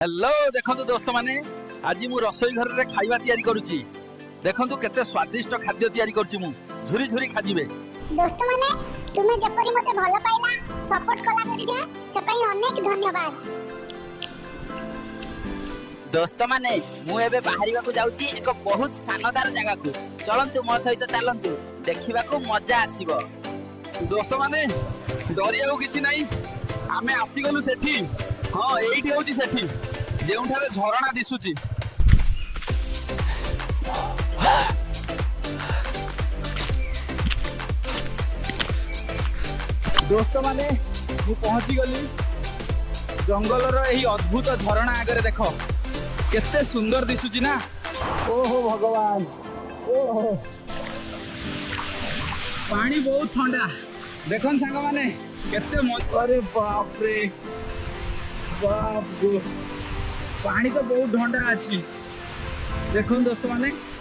Hello, ଦେଖନ୍ତୁ ଦୋସ୍ତମାନେ, ଆଜି ମୁଁ ରୋଷେଇ ଘରରେ ଖାଇବା ତିଆରି କରୁଛି। ଦେଖନ୍ତୁ କେତେ ସ୍ୱାଦିଷ୍ଟ ଖାଦ୍ୟ ତିଆରି କରୁଛି ମୁଁ। ଝୁରି ଝୁରି ଖାଯିବେ। ଦୋସ୍ତମାନେ, ତୁମେ ଯେପରି ମୋତେ ଭଲ ପାଇଲା, ସପୋର୍ଟ କଲା ପରିକା, ସେ ପାଇଁ ଅନେକ ଧନ୍ୟବାଦ। ଦୋସ୍ତମାନେ, ମୁଁ ଏବେ ବାହାରିବାକୁ ଯାଉଛି ଏକ ବହୁତ ଶାନଦାର ଜାଗାକୁ। ଚଳନ୍ତୁ, ମୋ ସହିତ ଚାଲନ୍ତୁ, ଦେଖିବାକୁ ମଜା ଆସିବ। ଦୋସ୍ତମାନେ, ଡରିବାକୁ କିଛି ନାହିଁ। ଆମେ ଆସିଗଲୁ ସେଠି। ହଁ, ଏଇଠି ହଉଛି ସେଠି ଯେଉଁଠାରେ ଝରଣା ଦିଶୁଛି। ଦୋସ୍ତମାନେ, ମୁଁ ପହଞ୍ଚିଗଲି ଜଙ୍ଗଲର ଏହି ଅଦ୍ଭୁତ ଝରଣା ଆଗରେ। ଦେଖ, କେତେ ସୁନ୍ଦର ଦିଶୁଛି ନା? ଓହୋ ଭଗବାନ, ଓହୋ, ପାଣି ବହୁତ ଥଣ୍ଡା। ଦେଖନ୍ତୁ ସାଙ୍ଗମାନେ, କେତେ ମଜା! ଅରେ ବାପରେ ବାପ ଗୋ, ପାଣି ତ ବହୁତ ଥଣ୍ଡା ଅଛି। ଦେଖନ୍ତୁ ଦୋସ୍ତମାନେ।